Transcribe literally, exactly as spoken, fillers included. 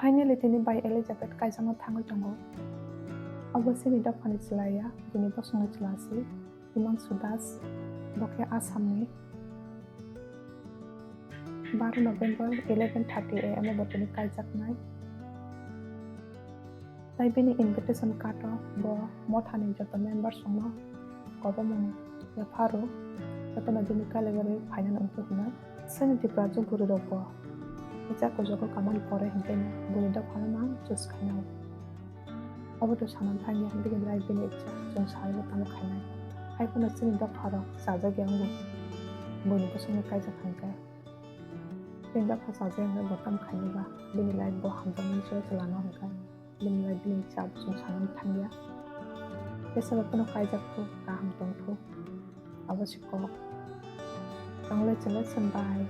Finally, tini bai Elizabeth kaijakno thangwi tongo. Obo chini dophani chwla ya, bini bosongni chwla se, Himanshu Das, bo khe Assamni. Baro November eleven thirty A M o bo tini kaijaknai. Tai bini invitation card o bo mothani joto members rokno kobomung yapharo jotono bini kailaigwi phainani wngkha hwnwi. Chini Tiprajwk bwrwirokbo kisa kuchugo kamani pore hinkhe buini dophano mang choose khainai. Obo to sanani thangya bini life bini ichha chwng saibo tamo khainai. Hai phano chini dopharok chajakya wngo buini bosongni kaijak hinkhe. Chini dopha chajakya wngkhe bo tamo khainai ba bini life bo hamjakmani se chwlano hinkhe. Bini bai bini chap chwng sanani thangya. Tesa bai phano kaijak thuk, kaham tong thuk. Abo se kok. Congratulations bai.